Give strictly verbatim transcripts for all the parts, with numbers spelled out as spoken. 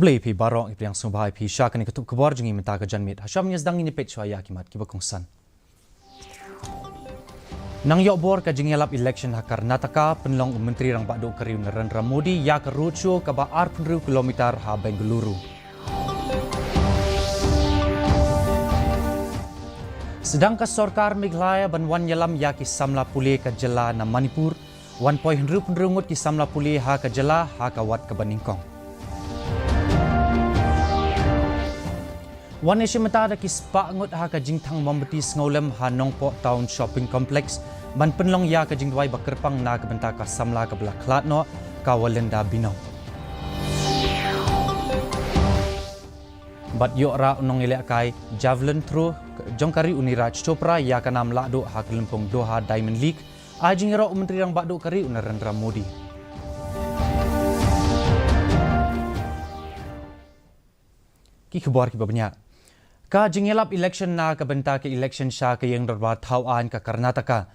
Khublei phi baroh, ngi pdiang sngewbha ïa phi sha kane ka tup khubor jong ngi mynta ka janmiet. Hashwa mynne sdang ngin ïa peit shuwa ïa ki mat kiba kongsan. Nang ïoh bor ka jingïalap election ha Karnataka, pynlong u Myntri Rangbah Duh ka ri u Narendra Modi ïa ka roadshow kaba arphew hynriew kilometer ha Bengaluru. Sdang ka sorkar Meghalaya ban wan ïalam ïa ki samla pule ka jylla na Manipur, wan poi hynriew hynriew ngut ki samla pule ha ka jylla ha ka wat kaba nyngkong. Wan ïashim bynta da ki spah ngut ha ka jingthang mombati sngewlem ha Nongpoh Town Shopping Complex, ban pynlong ïa ka jingduwai ba kyrpang na ka bynta ka samla kaba la khlad noh, ka Walinda Binom. Bad ïoh rah u nongïalehkai javelin throw jong ka ri u Neeraj Chopra ïa ka nam lahduh ha ka lympung Doha Diamond League, ai jingïaroh u Myntri Rangbah Duh ka ri u Narendra Modi. Ki khubor kiba bniah. Ka jingïalap election na ka bynta ka election sha ka ïing dorbar thaw aiñ ka Karnataka,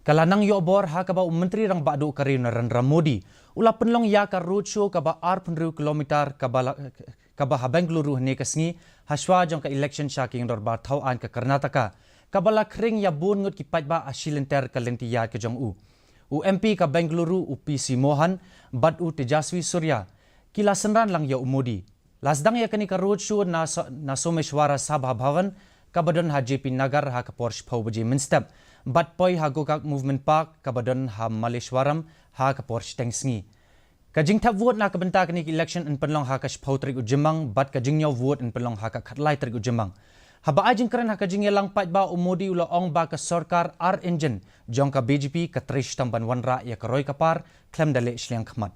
ka la nang ïoh bor ha kaba u Myntri Rangbah Duh ka ri u Narendra Modi u la pynlong ïa ka roadshow kaba arphew hynriew kilometer kaba la, kaba ha Bengaluru hynne ka sngi, hashwa jong ka election sha ka ïing dorbar thaw aiñ ka Karnataka, kaba la khring ïa bun ngut ki paidbah ha shi lynter ka lynti ïaid ka jong u. U M P ka Bengaluru u P C Mohan bad u Tejaswi Surya ki la synran lang ïa u Modi. La sdang ïa kane ka roadshow na Sa-, na Someshwara Sabha Bhavan kaba don ha J P Nagar ha ka por shiphew baje mynstep, bad poi ha Gokak Movement Park kaba don ha Malleshwaram ha ka por shiteng sngi. Ka jingthep vote na ka bynta kane ka election yn pynlong ha ka shiphew tarik u Jymmang, bad ka jingñiew vote yn pynlong ha ka khatlai tarik u Jymmang. Haba ai jingkren ha ka jingïalang paidbah, u Modi u la ong ba ka sorkar ar engine jong ka B J P ka trei shitom ban wanrah ïa ka roi ka par khlem da leh shiliang khmat.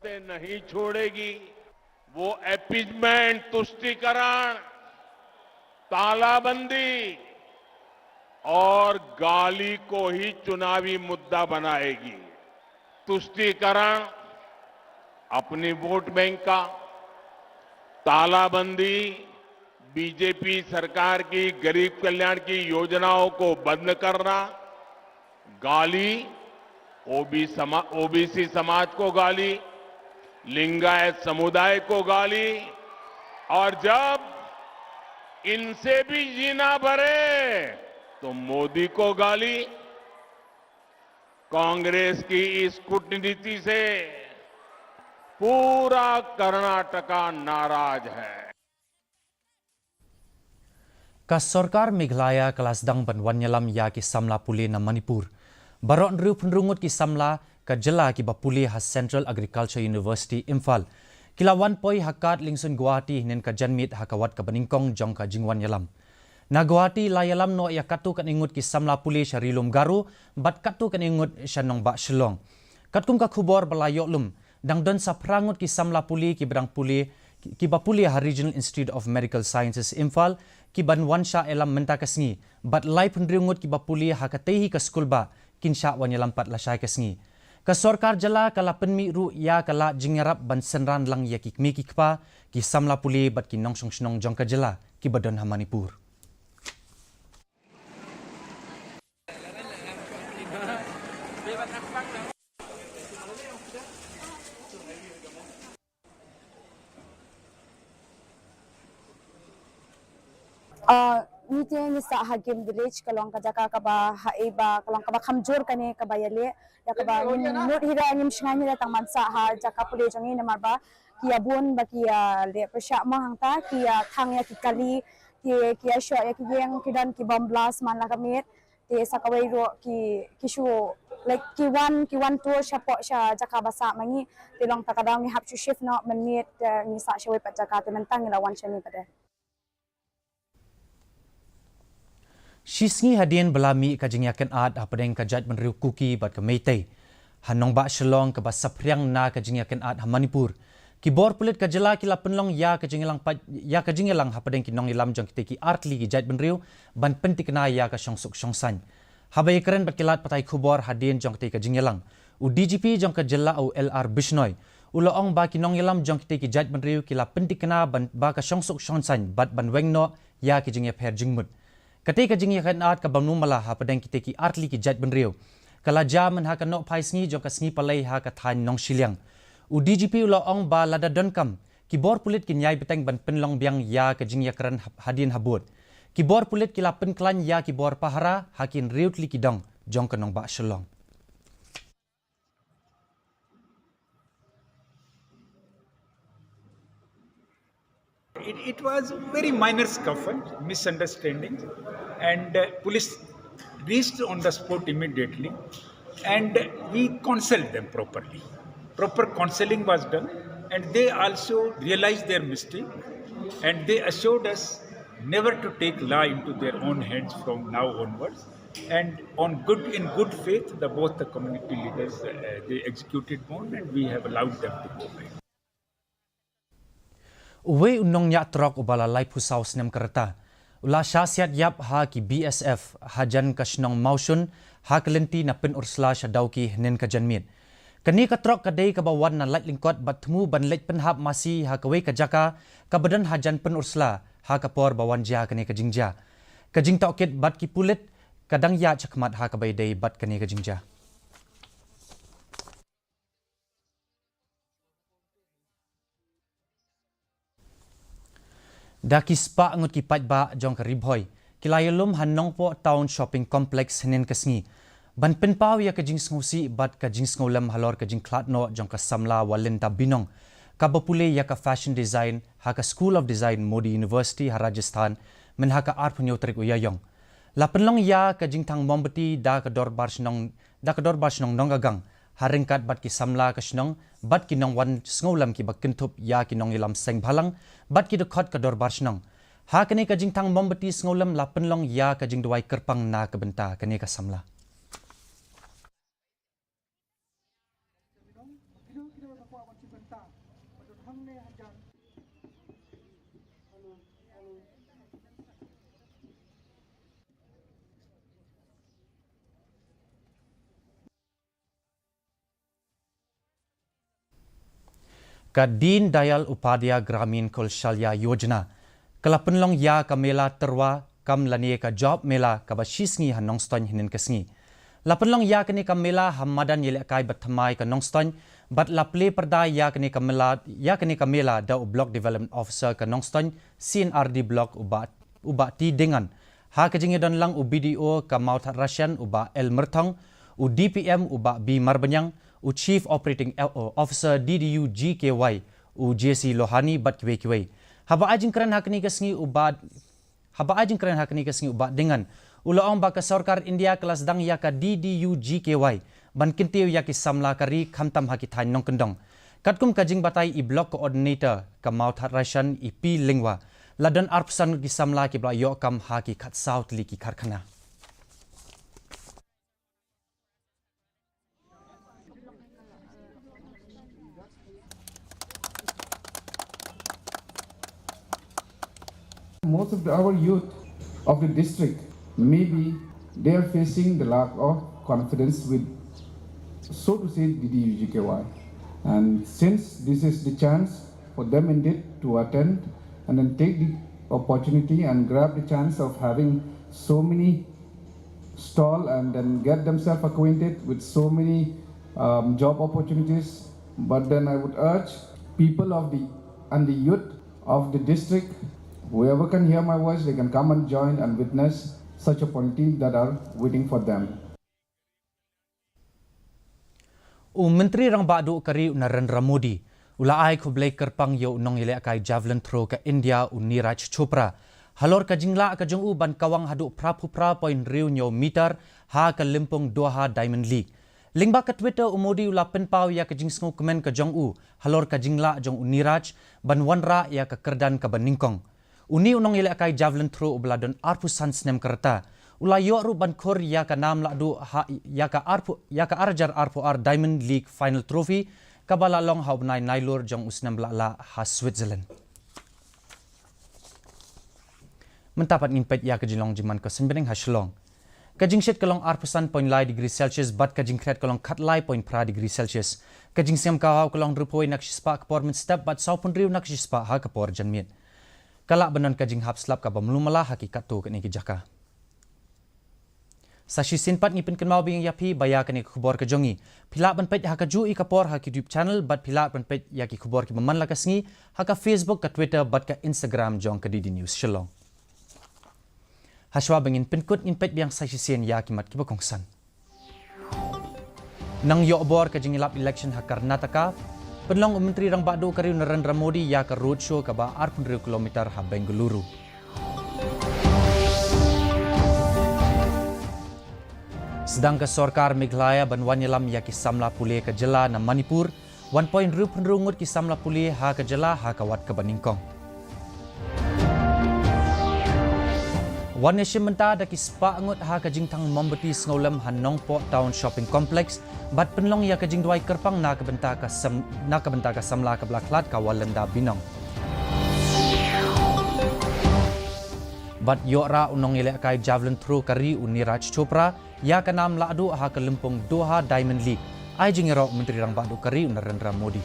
से नहीं छोड़ेगी। वो अपीजमेंट, तुष्टीकरण, तालाबंदी और गाली को ही चुनावी मुद्दा बनाएगी। तुष्टीकरण अपनी वोट बैंक का, तालाबंदी बीजेपी सरकार की गरीब कल्याण की योजनाओं को बंद करना, गाली, ओबी समा-, ओबीसी समाज को गाली, लिंगायत समुदाय को गाली, और जब इनसे भी जी ना भरे तो मोदी को गाली। कांग्रेस की इस कूटनीति से पूरा कर्नाटका नाराज है। Ka sorkar Meghalaya ka la sdang ban wan ïalam ïa ki samla pule na Manipur. Baroh hynriew phew hynriew ngut ki samla ka jylla kiba pule ha Central Agriculture University Imphal, ki la wan poi ha Kad Lingsun Guwahati hynnin ka janmiet ha ka wat kaba nyngkong jong ka jingwan ïalam. Na Guwahati la ïalam noh ïa katto katne ngut ki samla pule sha Ri Lum Garo bad katto katne ngut sha nongbah Shillong. Katkum ka khubor ba la ïoh lum, dang don sa phra ngut ki samla pule kiba dang pule, kiba pule ha Regional Institute of Medical Sciences Imphal, kiban wan shah ïalam mynta ka sngi, bad laiphew hynriew ngut kiba pule ha katei hi ka skulbah kin shah wan ïalam pat lashai ka sngi. Ka sorkar jylla ka la pynmih ruh ïa ka lad jingïarap ban synran lang ïa ki kmie ki kpa, ki samla pule bad ki nongshong shnong jong ka jylla kiba don ha Manipur. Ah, ngi te ngi sah ha Game Village, ka long ka jaka kaba ha ei ba, ka long kaba kham jur kane kaba ïaleh, ïa kaba ngim nud hi ruh, ngim shngaiñ hi ruh tang ban sah ha jaka pule jong ngi, namar ba ki ïa bun ba ki ïa leh pyrshah mo hangta, ki ïa khang ïa ki kali, ki, ki ïa shoh ïa ki ïing, ki don ki bomb blast man la ka miet. Te sa kawei ruh ki, ki shu, like, ki wan, ki wan tour shapoh sha jaka ba sah ma ngi. Te long ta ka daw ngi hap shu shift noh mynmiet, te ngi sah shawei pat jaka, te mynta ngi la wan shane pat de. Shi sngi hadien ba la mih ka jingïakynad hapdeng ka jaitbynriew Kuki bad ka Meitei ha nongbah Shillong kaba saphriang na ka jingïakynad ha Manipur, ki bor pulit ka jylla ki la pynlong ïa ka jingïalang pat, ïa ka jingïalang hapdeng ki nongïalam jong kitei ki artylli ki jaitbynriew ban pyntikna ïa ka shongsuk shongsaiñ. Haba ïakren bad ki lad pathai khubor hadien jong kitei ka jingïalang, u D G P jong ka jylla u L R Bishnoi u la ong ba ki nongïalam jong kitei ki jaitbynriew ki la pyntikna ban, ba ka shongsuk shongsaiñ bad ban weng noh ïa ki jingïapher jingmut. Katei ka jingïakynad kaba mlummala hapdeng kitei ki artylli ki jaitbynriew ka la jia mynha ka nohphai sngi jong ka sngi Palei ha ka thaiñ Nongshiliang. U D G P u la ong ba lada donkam, ki bor pulit kin ïai bteng ban pynlong biang ïa ka jingïakren hadien habud. Ki bor pulit ki la pynkhlaiñ ïa ki bor pahara ha ki hynriew tylli ki dong jong ka nongbah Shillong. It, it was very minor scuffle, misunderstanding, and uh, police reached on the spot immediately, and we counseled them properly. Proper counseling was done, and they also realized their mistake, and they assured us never to take law into their own hands from now onwards. And on good, in good faith, the both the community leaders uh, they executed bond, and we have allowed them to go back. Uwei u nongñiah trok uba la laiphew saw snem ka rta u la shah siat ïap ha ki B S F hajan ka shnong Mawshun ha ka lynti na Pynursla sha Dawki hynnin ka janmiet. Kane ka trok ka dei kaba wan na Laitlyngkot bad thmu ban leit pynhap masi ha kawei ka jaka kaba don hajan Pynursla ha ka por ba wan jia kane ka jingjia. Ka jingtohkit bad ki pulit ka dang ïaid shakhmat ha kaba ïadei bad kane ka jingjia. Da ki spah ngut ki paidbah jong ka Ri Bhoi ki la ïalum ha Nongpoh Town Shopping Complex hynnin ka sngi ban pynpaw ïa ka jingsngewsih bad ka jingsngewlem halor ka jingkhlad noh jong ka samla Walinda Binong, kaba pule ïa ka fashion design ha ka School of Design, Modi University ha Rajasthan, mynha ka arphew hynñiew tarik u Ïaïong. La pynlong ïa ka jingthang mombati da ka dorbar shnong, da ka dorbar shnong Nongagang, ha ryngkat bad ki samla ka shnong bad ki nongwan sngewlem kiba kynthup ïa ki nongïalam seng bhalang bad ki dkhot ka dorbar shnong. Ha kane ka jingthang mombati sngewlem la pynlong ïa ka jingduwai kyrpang na ka bynta kane ka samla. Ka Deen Dayal Upadhyay Gramin Kaushalya Yojana ka la pynlong ïa ka mela tyrwa kam lane ka job mela kaba shi sngi ha Nongstoiñ hynnin ka sngi. La pynlong ïa kane ka mela ha madan ïalehkai ba thymmai ka Nongstoiñ bad la plie pyrda ïa kane ka mela, ïa kane ka mela da u Block Development Officer ka Nongstoiñ C and R D Block u Bah, u Bah T Dengan. Ha ka jingïadon lang u B D O ka Mawthadraishan u Bah L Myrthong, u D P M u Bah B Marbaniang, u Chief Operating Officer D D U G K Y u J C Lohani bad kiwei kiwei. Haba ai jingkren ha kane ka sngi u Bah, haba ai jingkren ha kane ka sngi u Bah Dengan u la ong ba ka sorkar India ka la sdang ïa ka D D U G K Y ban kyntiew ïa ki samla ka ri khamtam ha ki thaiñ nongkyndong. Katkum ka jingbatai i Block Coordinator ka Mawthadraishan i P Lyngwa, la don arphew san ki samla kiba la ïoh kam ha ki khatsaw tylli ki karkhana. Most of the, our youth of the district, maybe they are facing the lack of confidence with, so to say, the D D U G K Y. And since this is the chance for them indeed to attend and then take the opportunity and grab the chance of having so many stall and then get themselves acquainted with so many um, job opportunities. But then I would urge people of the and the youth of the district, whoever can hear my voice, they can come and join and witness such opportunities that are waiting for them. U Myntri Rangbah Duh ka ri u Narendra Modi u la ai khublei kyrpang ïa u nongïalehkai javelin throw ka India u Neeraj Chopra halor ka jinglah ka jong u ban kawang haduh phra phew phra point hynriew hynñiew meter ha ka lympung Doha Diamond League. Lyngba ka Twitter u Modi u la pynpaw ïa ka jingsngewkmen ka jong u halor ka jinglah jong u Neeraj ban wanrah ïa ka kyrdan kaba nyngkong. Une u nongïalehkai javelin throw uba la don arphew san snem ka rta u la ïoh ruh ban khur ïa ka nam lahduh ha ïa ka arphew, ïa ka ar hajar arphew ar Diamond League Final Trophy kaba la long ha u bnai Nailur jong u snem ba la lah ha Switzerland. Mynta pat ngin peit ïa ka jinglong jingman ka suiñbneng ha Shillong. Ka jingshit ka long arphew san point lai degree Celsius bad ka jingkhriat ka long khatlai point phra degree Celsius. Ka jingsngem ka haw ka long hynriewphew wei na ka shispah ka por mynstep bad sawphew hynriew na ka shispah ha ka por janmiet. Ka lah ban don ka jinghap slap kaba mlummala ha ki katto katne ki jaka. Sa shisien pat ngi pynkynmaw biang ïa phi ba ïa kane ka khubor ka jong ngi phi lah ban peit ha kajuh ïa ka por ha ka YouTube channel bad phi lah ban peit ïa ki khubor kiba man la ka sngi ha ka Facebook, ka Twitter bad ka Instagram jong ka D D News Shillong. Hashwa ba ngin pynkut ngin peit biang sa shisien ïa ki mat kiba kongsan. Nang ïoh bor ka jingïalap election ha Karnataka, pynlong u Myntri Rangbah Duh ka ri u Narendra Modi ïa ka roadshow kaba arphew hynriew kilometer ha Bengaluru. Sdang ka sorkar Meghalaya ban wan ïalam ïa ki samla pule ka jylla na Manipur, wan poi hynriew phew hynriew ngut ki samla pule ha ka jylla ha ka wat kaba nyngkong. Wan ïashim bynta da ki spah ngut ha ka jingthang mombati sngewlem ha Nongpoh Town Shopping Complex, bad pynlong ïa ka jingduwai kyrpang na ka bynta ka sam-, na ka bynta ka samla kaba la khlad ka Walenda Binong. Bad ïoh rah u nongïalehkai javelin throw ka ri u Neeraj Chopra ïa ka nam lahduh ha ka lympung Doha Diamond League. Ai jingïaroh Myntri Rangbah Duh ka ri u Narendra Modi.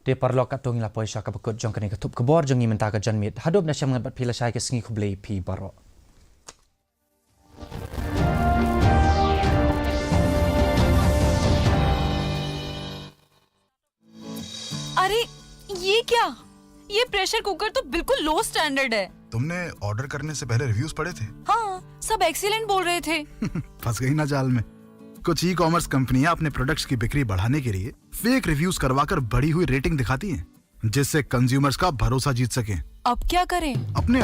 Te paralok, katto ngi la poi sha kaba kut jong kane ka thup khubor jong ngi mynta ka janmiet. Haduh ban ïashem ngan bad phi lashai ka sngi, khublei phi baroh. अरे, ये क्या? ये प्रेशर कुकर तो बिल्कुल लो स्टैंडर्ड है। तुमने ऑर्डर करने से पहले रिव्यूज पढ़े थे? हाँ, सब एक्सीलेंट बोल रहे थे। फंस गई ना जाल में। कुछ ई कॉमर्स कंपनियां अपने प्रोडक्ट्स की बिक्री बढ़ाने के लिए फेक रिव्यूज करवाकर बढ़ी हुई रेटिंग दिखाती हैं, जिससे कंज्यूमर्स का भरोसा जीत सकें। अब क्या करें? अपने